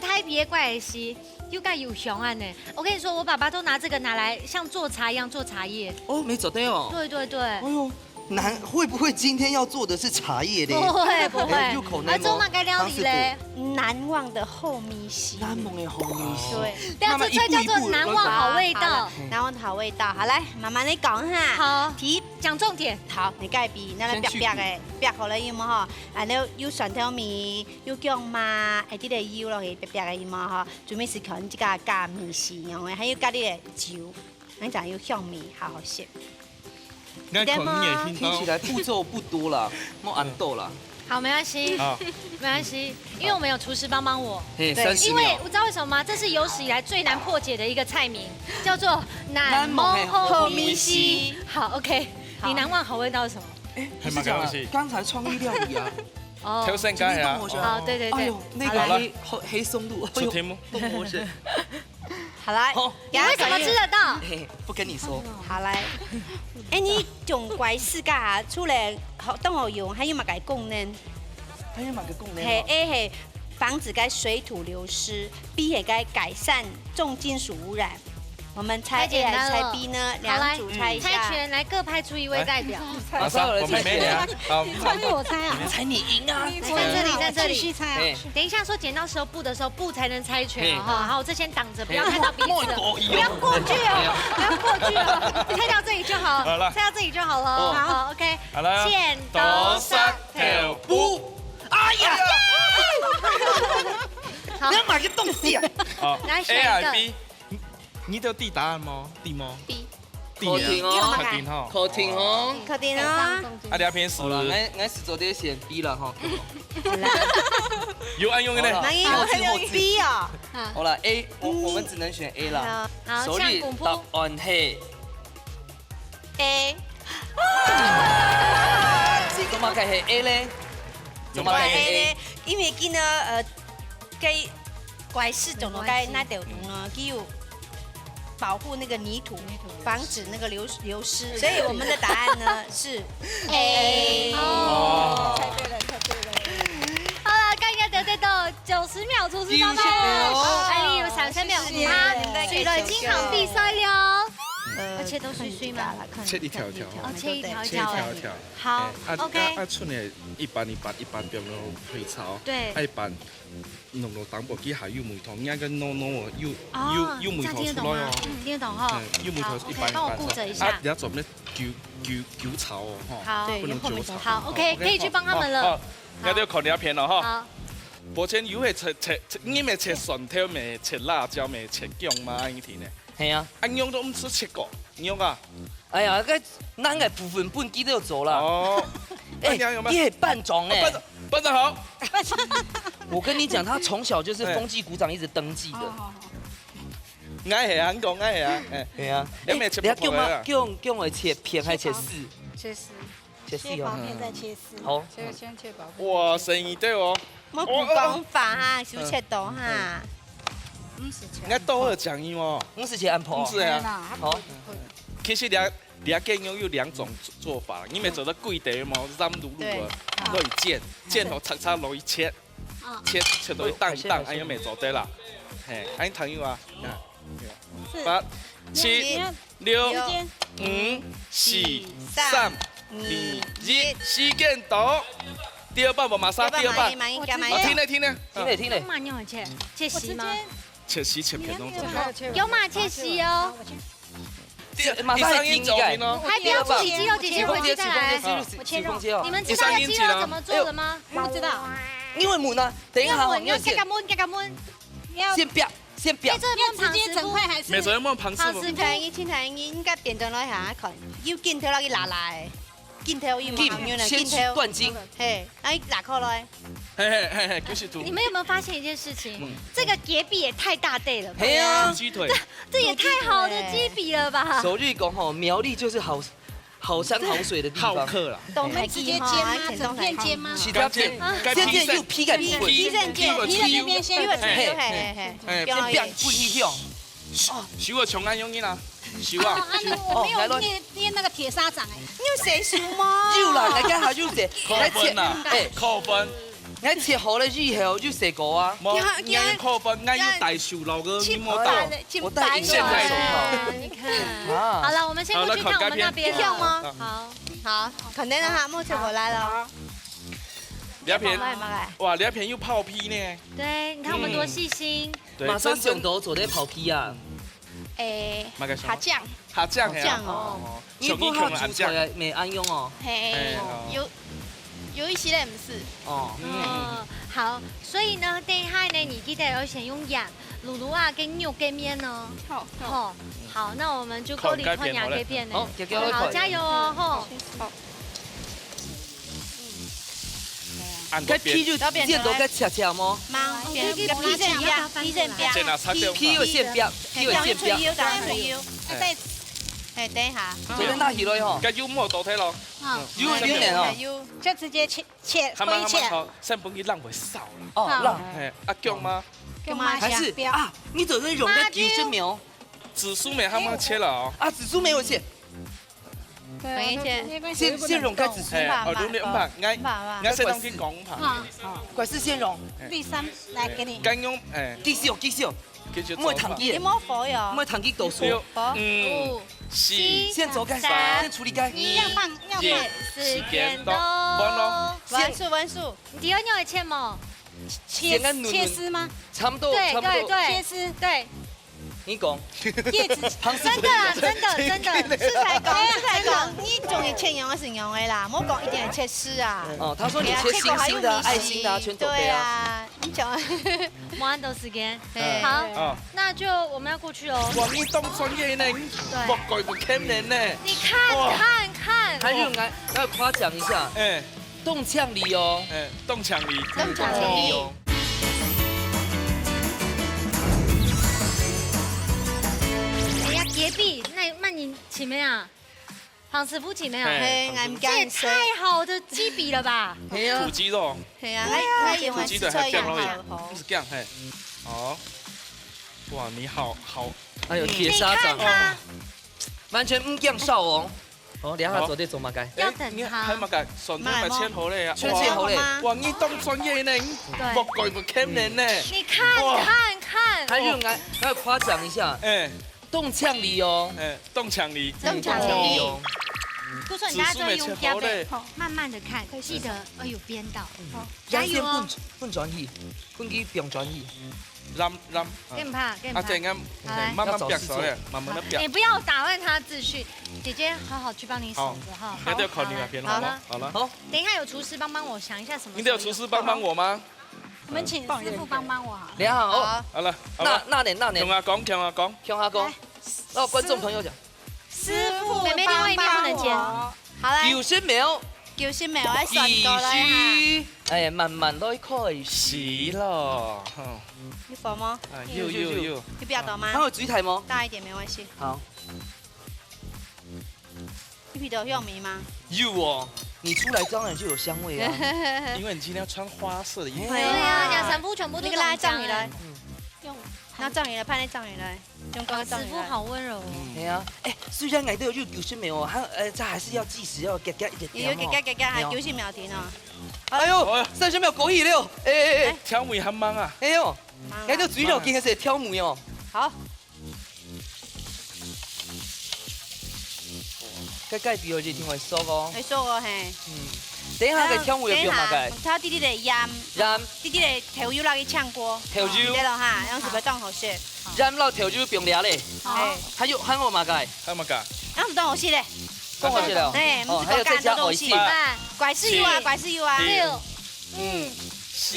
大皮个怪事，又蓋有香啊呢。我跟你說，我爸爸都拿這個拿來像做茶一樣做茶葉。哦，沒做對哦。對對對。哎呦，难，会不会今天要做的是茶叶嘞？不会不会，哎有可能哦要做麼个料理嘞？难忘的后米席。难忘的后米席。对，不要，这菜叫做难忘好味道。难忘的好味道。好，来，妈妈你讲哈。好，提讲重点。好，你盖比，那来先去煏煏个，煏好了有无哈？然后有蒜头米，有姜嘛，哎，这个油落去煏煏个有无哈？准备是看这个加米线样的，还有加点酒，那讲有香味，好好吃。应该可能也听到听起。来步骤不多啦，莫恁多啦。好，没关系，好，没关系，因为我们有厨师帮帮我。嘿，对三十秒。因为你知道为什么吗？这是有史以来最难破解的一个菜名，叫做难忘后米西。好，OK，好你难忘好味道是什么？哎，还蛮高兴刚才创意料理啊，哦挑，选该啊我。觉得好，对对对，哎呦，那个好了黑好黑松露，哎呦出题目，不好吃。好来，好你为什么吃得到？嘿，不跟你说，好来，哎，你种乖世界啊，除了好当好用，还有么个功能？还有哪个功能嘿哦？ ，A 嘿，防止该水土流失，B 嘿，该改善重金属污染。我们猜 A 还是猜 B 呢？太简单了。好来，两组猜一下。猜拳来各派出一位代表。马上我们没啊。好，猜我猜啊，猜你赢啊！在这里，在这里。继续猜啊。哎，等一下说剪刀石头布的时候，布才能猜拳嘿哦。哈，好，我这先挡着，不要看到彼此。莫过意不要过去哦，不要过去哦，猜到这里就好，好了猜到这里就好了。哦好，OK，好了，剪刀刀石石头布。哎呀，好你，要买个东西啊！好来选一个，A 还是 B？你你都知答案吗？知吗？ B。 知好听哦确定哈。好听哦。确定啊？啊，你要偏食好了，俺俺是昨天选 B 了哈。有按用的呢。好了那也好听好听 B 哦。好了，A，我我们只能选 A 了。好，所以像公布答案是 A。 怎么个是 A 嘞？怎么个是 A？因为今呢，呃，该乖世种个该那条虫呢，佢有保护那个泥土，防止那个流流失，所以我们的答案呢是 A。哦，猜对了，猜对了。好了，刚刚得得到九十秒厨师帮忙，优秀哦哎，有三十秒，谢谢他水了经常比赛了。呃，要切到碎碎吗？看一下啦，看一下，切一条一条哦。哦，切一条一条哦。切一条一条。好，哎，啊，OK。啊，啊，剩个一半一半，一半放落去炒。對。啊，一半弄落淡薄，佢還有味道，你愛个濃濃哦，有，哦，有，有味道出來哦。這樣聽得懂嗎？嗯，聽得懂哈。嗯，有味道，好，一半一半。OK，幫我顧著一下。啊，你要準備久，久，久炒哦，哈。好。對，不能久炒。要後面才放。好，OK，OK，可以去幫他們了。好，好，那就看這片了哈。好。 抱歉，有个切，切，切，你乜切蒜頭，乜切辣椒，乜切薑嘛，恁樣呢？係啊。啊，薑都毋使切過，薑啊。哎呀，該難个部分分佢都做啦。哦。哎，那你還有嗎？你係班長哎。哦，班長，班長好。我跟你講，他從小就是風紀股長一直登記的。哎。哦，好，好。𠊎係啊，你講𠊎係啊，哎。係啊。你乜切薄薄个啊？哎，你要薑嗎？薑，薑會切片還切絲？切絲。 切細哦。切薄片再切絲。好。先，先切薄片。哇，生意對哦。莫講法哈，手切到哈。毋使切。你看多少講究哦。毋使切恁薄哦。毋使啊。好。其實你，你个薑有兩種做法，你乜做得歸塊嘛，ramlulu个，對。落去煎，煎好，炒炒落去切，切，切到一檔一檔，哎，恁樣乜做得啦。嘿，恁樣聽有啊？啊。 八、七、六、五、四、三、二、一，時間到。第二棒無？馬上第二棒。慢慢，慢慢，慢慢。啊，停了，停了。停了，停了。有嘛，你有切，切絲嗎？切絲切片當重要。有嘛，切絲哦。第二，馬上已經停了。還不要處理肌肉，姐姐回去再來。子峰姐，子峰姐哦。你們知道要肌肉怎麼做的嗎？不知道。你會燜啊？等一下哦，你要先。要燜，要燜，要燜。先煏。 先煏。你做燜旁師傅，要直接整塊還是？沒有，做燜旁師傅。旁師傅。清彩英，清彩英，你應該變轉來下看，有鏡頭落去拉拉个，鏡頭有無？鏡，先去斷筋。嘿，哎，拉開來。嘿，嘿，嘿，嘿，繼續煮。你們有沒有發現一件事情？嗯。這個雞髀也太大塊了吧？嘿啊。雞腿。這，這也太好的雞髀了吧？所以講吼，苗栗就是好 好山好水的地方。好客啦。我們直接煎嗎？整片煎嗎？其他片，該片，該片又皮感皮皮，皮片煎，皮片先，皮片先，嘿，嘿，嘿。哎，先煏滾一下。哦，手啊，像恁樣啦，手啊。哦，啊，我沒有捏，捏那個鐵砂掌哎。你有洗手嗎？有啦，人家還有洗，扣分啦，哎，扣分。 𠊎切好了以後就洗過啊。無，𠊎，𠊎，𠊎扣分，𠊎有戴手套个，你無戴。我戴隱形的手套。你看，啊。好了，我們先過去看我們那邊。好，那看該片。好，好，可能哈，目前我來了。好。這片，哇，這片有泡皮呢。對，你看我們多細心。對，馬上想到做得泡皮啊。 誒，麼个什麼？蝦醬。蝦醬，係啊。蝦醬哦。哦，你不好煮出來，沒恁樣哦。嘿，嘿，哦。有，有一些人毋係。哦。嗯，好，所以呢，等一下呢，你記得要先用鹽滷滷啊，跟肉跟麵哦。好。好，好，那我們就過去看牙這片呢。好，加油，加油。好，加油哦，吼。好。 該皮就剪到該斜斜無？無，皮，皮，皮先煏，皮先煏。剪啊，拆掉。皮有先煏，皮有先煏。嘿，等一下。做得拿起來吼。該油莫倒忒咯。有，有點哦。有，就直接切，切，還蠻，還蠻好，先分佢冷會燒啦。哦，冷。嘿，啊，薑嘛。薑嘛，還是啊，你做得用該九十秒。紫蘇梅還蠻切了哦。啊，紫蘇梅有切。 等一下。先，先用該紫蘇。哎，哦，你毋怕，𠊎，𠊎先同佢講毋怕。啊，啊。怪事先用。第三，來，給你。乾用，哎。繼續，繼續。繼續做。莫燙佢。你莫火喲。莫燙佢倒水。六、五、四、先做該，三、先處理該。二、一，時間到。完咯。完事，完事。你第二樣會切無？切，先按抿抿。切絲嗎？差不多，對，差不多。對，對。切絲。對。 你講。葉子。真的啦，真的，真的。食材講，食材講，你中意切樣還係樣个啦，莫講一定愛切絲啊。哦，他說你切星星的啊，愛心的啊，全都對啊。對啊，你講。沒恁多時間。嘿。好，哦。那就我們要過去哦。哇，你當專業呢，對。莫怪不欠人呢。你看，哇。看，看。還有，來，要誇獎一下。哎。 當靚哩哦。哎，當靚哩。當靚哩哦。哎呀，雞髀，那麼你請沒啊？黃師傅請沒啊？哎，嘿，黃師傅。這也太好的雞髀了吧？係啊。土雞肉。係啊，還，還用來吃菜一樣好。土雞的還這樣咯，毋係這樣，嘿。哦。哇，你好，好。哎呦，鐵砂掌。你看它。哦。完全毋驚燒哦。 哦，這下做得做麼个？要等它。哎，你還麼个？蒜頭嘛切好了呀。切，切好了。哇，你當專業呢，你對。莫怪不欠人呢。你看，哇。看，看。還有，來，來誇獎一下。哎。當強力哦。哎，當強力。當強力。當強力哦。不是，你大家都要用夾的，慢慢的看，記得，哎呦，顛倒，加油哦。先放轉去，放佢放轉去。 攬攬。更怕，更怕。啊，對，恁，好，來。慢慢煏熟咧，慢慢仔煏。你不要打亂他秩序，姐姐好好去幫你数着哈。好，好，好，好了。等一下有廚師幫幫我想一下什麼時候用。你得有廚師幫幫我嗎？我們請師傅幫幫我好了。你好，哦，好了，好了。那，那點，那點。共下講，共下講。共下講。來，那觀眾朋友講。 師傅，妹妹另外一面不能煎。幫幫我。好，來。九十秒。九十秒，愛算過來哈。計時。哎，慢慢來開始咯。吼。有火嗎？啊，有，有，有。有比較多嗎？還有水苔嗎？大一點，沒關係。好。有鼻到香味嗎？有哦，你出來當然就有香味啊。因為你今天要穿花色的衣服。對啊，對啊，成副全部都那個來，裝起來。用 那裝起來，盤仔裝起來，用刀裝起來。哇，師傅好溫柔哦。嗯。哎呀，哎，雖然𠊎兜有九十秒哦，還，呃，這還是要計時，要夾夾一點點哦。有夾夾夾夾，還有九十秒停哦。哎呦，哎呀。三十秒過去了，哎，哎，哎。哎，調味還慢啊。哎呦，慢啊。𠊎兜水落緊，還係調味哦。好。 該該比較一定會熟哦。會熟哦，嘿。嗯。等一下个調味要放麼个？等一下，佢滴滴个鹽，鹽。滴滴个豆油落去炝鍋。豆油。對了哈，樣子會當好食。鹽落豆油放了嘞。好。哎。還有，還有麼个？還有麼个？樣子當好食嘞。當好食了。哎，哦，毋係講還有再加乾个東西。美味しい。哎。怪事有啊，是。怪事有啊。對。 五、四、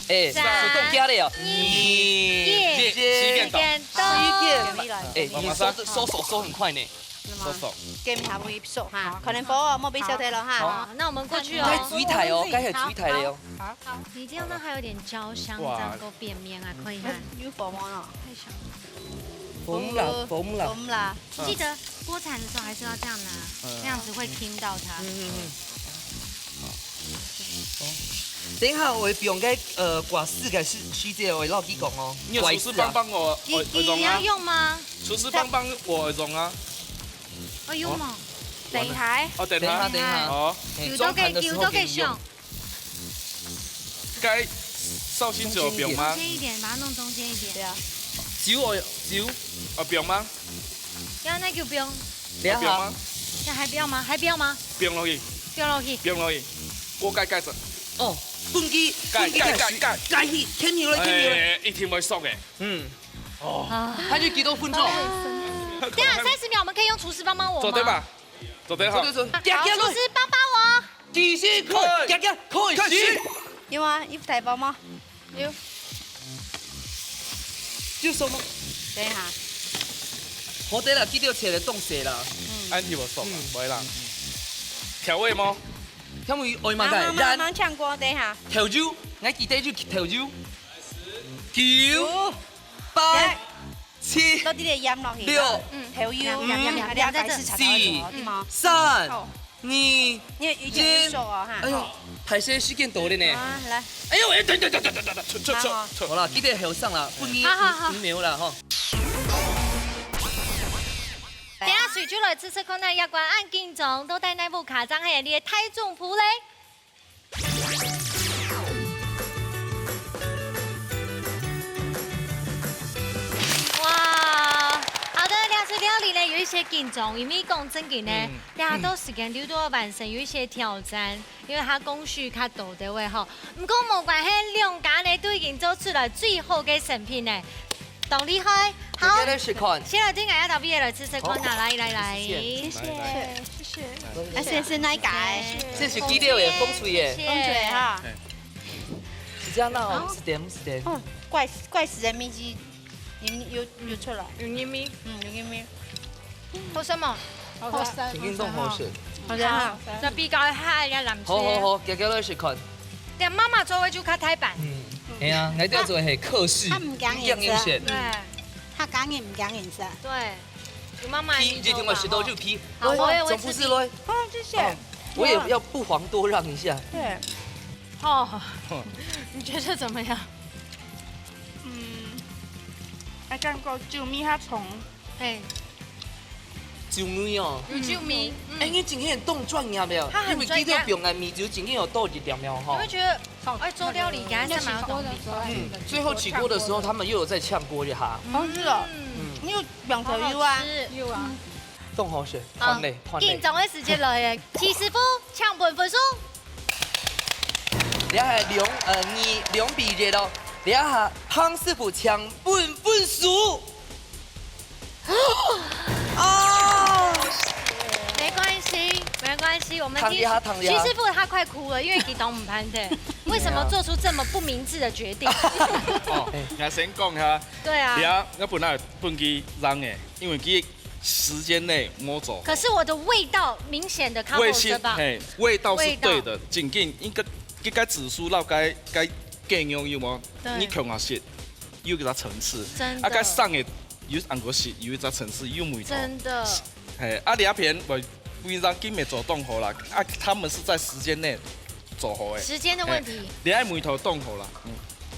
哎，三、手動加了哦。二、一，時間到。時間到。時間。哎，你收，收手收很快呢。是嗎？收手。給它微熟哈，可能不，莫被收掉了哈。好，那我們過去哦。該水苔哦，該還有水苔了哦。好，好。你這樣讓它有點焦香，哇。這樣夠變面啊，可以嗎？有火嗎？太香了。 紅啦，紅啦。紅啦。記得鍋鏟的時候還是要這樣拿，嗯。那樣子會聽到它。嗯，嗯，嗯。等一下，𠊎會用該，呃，掛絲个時，時節，𠊎落去講哦。你有廚師幫幫我，掛絲啊。我，我用啊。你，你要用嗎？廚師幫幫我用啊。哦，用嗎？哦。等一下。哦，等一下。等一下，等一下。哦。哎，有都可以，裝盤的時候可以用。有都可以用。 該紹興酒有放嗎？中間一點，把它弄中間一點。對啊。酒哦，酒，哦，放嗎？要那就放。有放嗎？那還不要嗎？還不要嗎？放落去。放落去。放落去。鍋蓋蓋著。哦，滾佢，蓋，滾佢蓋，蓋，蓋，蓋。蓋佢，牽油了，牽油了。哎，一定會熟的。嗯。哦。啊。還有幾多分鐘？等一下三十秒，我們可以用廚師幫幫我嗎？做得吧？做得好。做得，做得。好，夾，夾落。廚師幫幫我。 計時開，夾，夾，開始。開始。有啊，有大包嗎？有。有什麼？等一下。好得啦，記得切个東西啦。嗯。恁樣無熟啦，嗯。無啦。調味嗎？調味愛麼个？慢慢，慢慢炝鍋，等一下。豆油，𠊎記得就豆油。九、八、 七、到底个鹽落去，六、嗯，豆油，五、鹽，鹽，鹽，鹽，再這樣。四、對嗎？三、好。二、你已經有熟哦，哈。哎喲，歹勢，時間到了呢。啊，來。哎喲，哎，等等等等等等等，出出出好，好。出。好啦，記得後生啦，不然你，好，好，好。你，你沒有啦哈。等下水就來試試看，那這關恁緊張，到底哪部卡章係你个大丈夫咧？ 哇，好的，這次料理呢有一些緊張，因為講正經呢，嗯。大家都時間都都要完成，有一些挑戰，因為佢工序較多，對不對吼？毋過無關係，兩家呢都已經做出了最好个成品呢。 當厲害。好，大家來試看。先來對𠊎這邊來試試看啊，好。來，來，來。謝謝。謝謝，謝謝。啊，謝謝哪一家的？謝謝。這係幾條耶，謝謝。紅隊耶。謝謝。紅隊哈。係恁樣哦，好。係點，係點。哦，怪，怪事个味緒，有，有，有出來。有入味。嗯，有入味。好食無？好食。真正當好食。好食哈。這比較下一個藍色。好，好，好，大家來試看。 這媽媽做个就較大盤。嗯，係啊，𠊎兜做个係客式，啊，毋驚人食。驚人食。對。客家人毋驚人食。對，有媽媽的味道嘛，皮，一定要食到就皮。好，來，我也，我也吃皮。總不是來。哦，謝謝。哦，我也要不遑多讓一下。對。哦，你覺得怎麼樣？嗯，𠊎感覺酒味較重。 嘿。酒味哦。有酒味，嗯。哎，你今天當專業了，它很專業。因為今天放个米酒今天有多一點了哈。你會覺得，哎，做料理應該是蠻有動力。嗯，最後起鍋的時候，他們又有再炝鍋一下。哦，是哦。嗯。有兩條有啊。有啊。當好食，團咧，團咧。緊張个時間來了，徐師傅請分分數。這下兩呃二兩比一哦，這下湯師傅請分分數。哦，沒關係，沒關係，我們聽躺一下躺一下徐師傅他快哭了，因為佢當毋盼的，為什麼做出這麼不明智的決定？哦，𠊎先講哈，對啊，你啊，我本來分佢讓个，因為佢時間內無做好。可是我的味道明顯的 cover 味緒，這吧？嘿，味道是對的味，正經應該應該指數到該該該樣有無？對你共下食，有一個層次，真的啊，該上个有恁个食，有一隻層次，有味道。真的，嘿，啊，這片我非常緊沒做當好啦，啊，他們是在時間內做好的。時間的問題。嘿，你愛味道當好啦，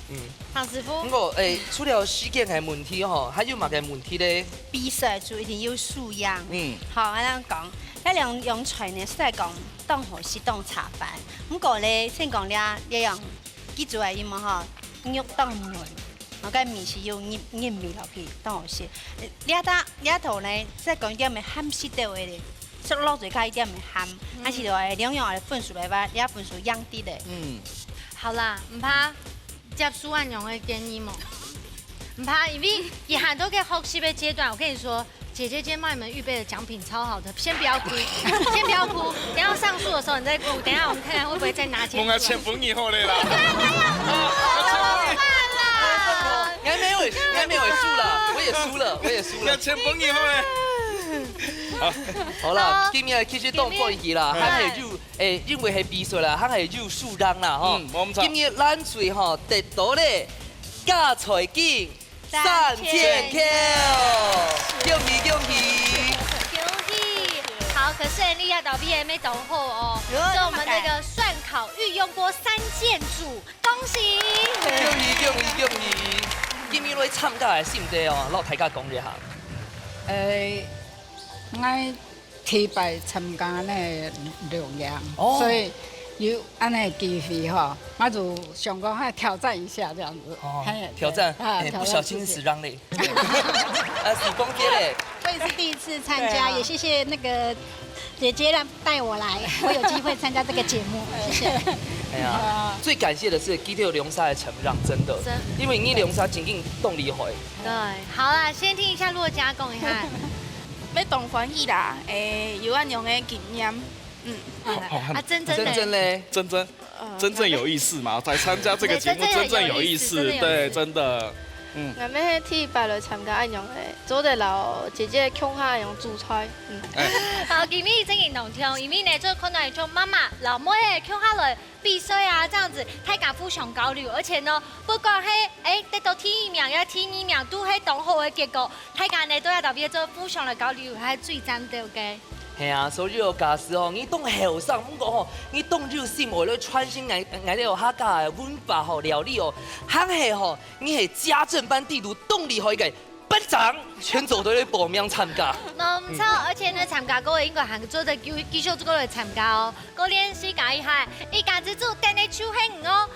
嗯。湯師傅不，過誒，除了時間个問題吼，還有麼个問題咧？比賽就一定有輸贏。嗯，好，恁樣講，該兩樣菜呢，實在講當好食當差飯。毋過咧，先講這這樣，記住啊，因為吼，肉當嫩，我該味緒有入入味落去，當好食。這搭這頭呢，再講一點仔鹹食到个咧，食落嘴加一點仔鹹，但是就兩樣个分數來吧，這分數樣低咧。嗯，好啦，毋怕，接受恁樣个建議無？毋怕，因為佢還在該學習的階段，我跟你說，姐姐今天幫你們預備的獎品超好的，先不要哭，先不要哭，等一下上訴的時候你再哭，等一下我們看看會不會再拿錢出來。問下千本以後咧啦。還沒有，還沒有輸了，我也輸了，我也輸了。問下千本以後咧。好啦，今日其實當歡喜啦，嗯還係有誒，因為係比賽啦，還係有輸贏啦吼。嗯，無錯。今日藍隊吼得到咧加菜金三千塊，恭喜恭喜！恭喜！好，可是你也倒閉也沒懂後哦，有所以我們那個蒜烤御用鍋三件組，恭喜！恭喜恭喜恭喜！今日來參加个心得哦，摎大家講一下。誒，𠊎第一擺參加呢錄影，哦所以有恁呢機會吼，我就想講，哎，挑戰一下這樣子。哦嘿，挑戰，對啊哎，不小心死。讓淚。啊，許峰姐咧，我也是第一次參加，對啊也謝謝那個姐姐讓帶我來，我有機會參加這個節目，謝謝。哎呀，最感謝的是，今日兩儕个成長，真的，真因為你兩儕真正當厲害。對，好啦，先聽一下洛嘉講一下。要當歡喜啦，誒，有恁樣个經驗，嗯，啊，真真的，真正咧，真真呃真正有意思嘛，來參加這個節目對真正有真正有意思，意思真的有意思對，真的，嗯。𠊎乜係第一擺來參加恁樣个，做得摎姐姐共下恁樣煮菜，嗯。好，今日真正當暢，因為呢，就看到一種媽媽、老妹仔共下來比賽啊，這樣子，大家互相交流，而且呢，不管係誒得到第一名也第二名，都係當好个結果，大家呢都要特別做互相來交流，還最讚對不對？係啊，所以哦，假使哦，你當後生，毋過吼，你當有心愛來傳承𠊎𠊎兜客家个文化吼、料理哦，還係吼，你係家政班底肚當厲害个班長，全組都來報名參加。無毋著，而且呢，參加過个應該還做得繼繼續過來參加哦。過練習加一下，一家之煮等个就係你哦。